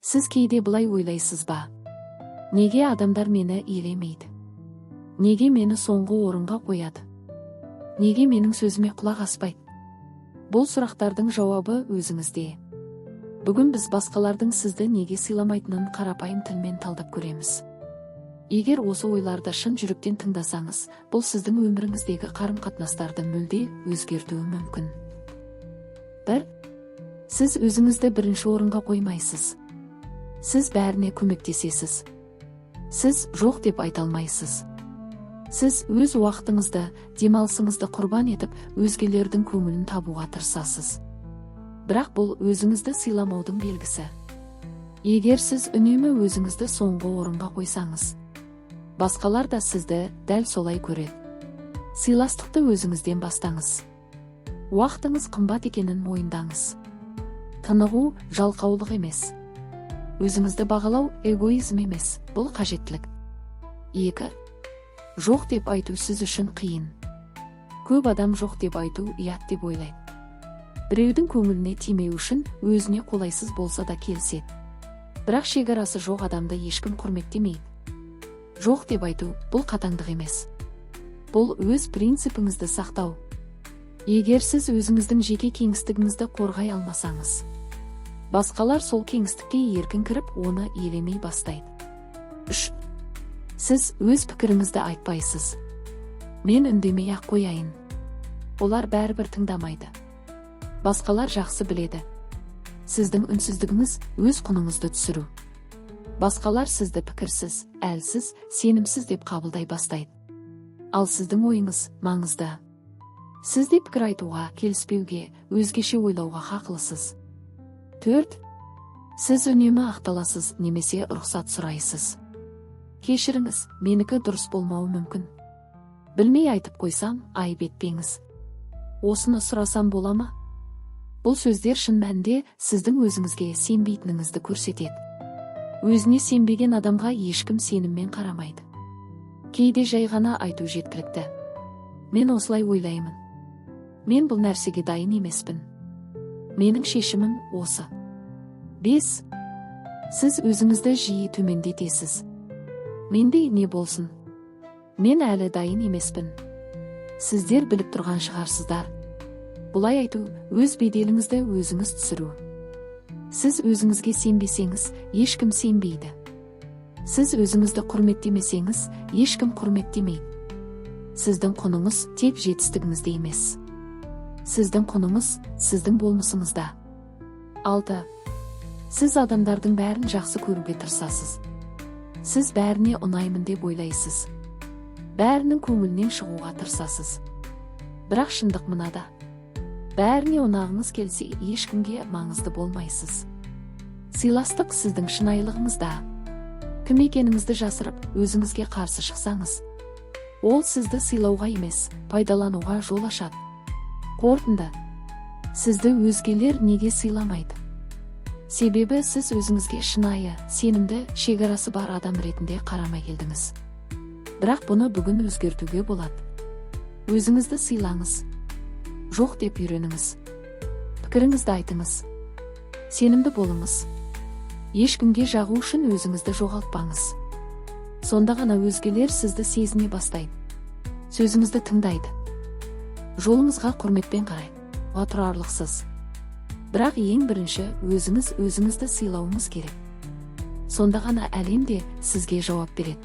Сіз кейде былай ойлайсыз ба: «Неге адамдар мені елемейді? Неге мені соңғы орынға қояды? Неге менің сөзіме құлақ аспайды?» Бұл сұрақтардың жауабы өзіңізде. Бүгін біз басқалардың сізді неге сыйламайтынын қарапайым тілмен талдап көреміз. Егер осы ойларды шын жүректен тыңдасаңыз, бұл сіздің өміріңіздегі қарым-қатынастарды мүлде өзгертуі мүмкін. Бір: сіз өзіңізді бірінші орынға қоймайсыз. Сіз бәріне көмектесесіз. Сіз жоқ деп айта алмайсыз. Сіз өз уақытыңызды, демалысыңызды құрбан етіп, өзгелердің көңілін табуға тырысасыз. Бірақ бұл өзіңізді сыйламаудың белгісі. Егер сіз үнемі өзіңізді соңғы орынға қойсаңыз, басқалар да сізді дәл солай көреді. Сыйластықты өзіңізден бастаңыз. Уақытыңыз қымбат екенін мойындаңыз. Тынығу жалқаулық емес. Өзіңізді бағалау эгоизм емес, бұл қажеттілік. Екі: жоқ деп айту сіз үшін қиын. Көп адам жоқ деп айту ұят деп ойлайды. Біреудің көңіліне тимеу үшін өзіне қолайсыз болса да келіседі. Бірақ шекарасы жоқ адамды ешкім құрметтемейді. Жоқ деп айту – бұл қатаңдық емес, бұл өз принципіңізді сақтау. Егер сіз өзіңіздің жеке кеңістігіңізді қорғай алмасаңыз, басқалар сол кеңістікке еркін кіріп, оны елемей бастайды. Үш: сіз өз пікіріңізді айтпайсыз. «Мен үндемей ақ қояйын, олар бәрібір тыңдамайды». Басқалар жақсы біледі: сіздің үнсіздігіңіз – өз құныңызды түсіру. Басқалар сізді пікірсіз, әлсіз, сенімсіз деп қабылдай бастайды. Ал сіздің ойыңыз маңызды. Сіз де пікір айтуға, келіспеуге, өзгеше ойлауға хақылысыз. Төрт: сіз үнемі ақталасыз немесе рұқсат сұрайсыз. «Кешіріңіз, менікі дұрыс болмауы мүмкін. Білмей айтып қойсам, айып етпеңіз. Осыны сұрасам бола ма?» Бұл сөздер шын мәнінде сіздің өзіңізге сенбейтініңізді көрсетеді. Өзіне сенбеген адамға ешкім сеніммен қарамайды. Кейде жай ғана айту жеткілікті: «Мен осылай ойлаймын. Мен бұл нәрсеге дайын емеспін. Менің шешімім осы». Бес: сіз өзіңізді жиі төмендетесіз. «Менде не болсын? Мен әлі дайын емеспін. Сіздер біліп тұрған шығарсыздар». Бұлай айту – өз беделіңізді өзіңіз түсіру. Сіз өзіңізге сенбесеңіз, ешкім сенбейді. Сіз өзіңізді құрметтемесеңіз, ешкім құрметтемейді. Сіздің құныңыз тек жетістігіңізде емес, сіздің құныңыз сіздің болмысыңызда. Алты: сіз адамдардың бәрін жақсы көруге тырысасыз. Сіз бәріне ұнаймын деп ойлайсыз, бәрінің көңілінен шығуға тырысасыз. Бірақ шындық мынада: бәріне ұнағыңыз келсе, ешкімге маңызды болмайсыз. Сыйластық сіздің шынайылығыңызда. Кім екеніңізді жасырып, өзіңізге қарсы шықсаңыз, ол сізді сыйлауға емес, пайдалануға жол ашады. Қорытынды: сізді өзгелер неге сыйламайды? Себебі сіз өзіңізге шынайы, сенімді, шекарасы бар адам ретінде қарамай келдіңіз. Бірақ бұны бүгін өзгертуге болады. Өзіңізді сыйлаңыз. Жоқ деп үйреніңіз. Пікіріңізді айтыңыз. Сенімді болыңыз. Ешкімге жағу үшін өзіңізді жоғалтпаңыз. Сонда ғана өзгелер сізді сезіне бастайды, сөзіңізді тыңдайды, жолыңызға құрметпен қарайды. Тұрарлықсыз. Бірақ ең бірінші өзіңіз өзіңізді сыйлауыңыз керек. Сонда ғана әлем де сізге жауап береді.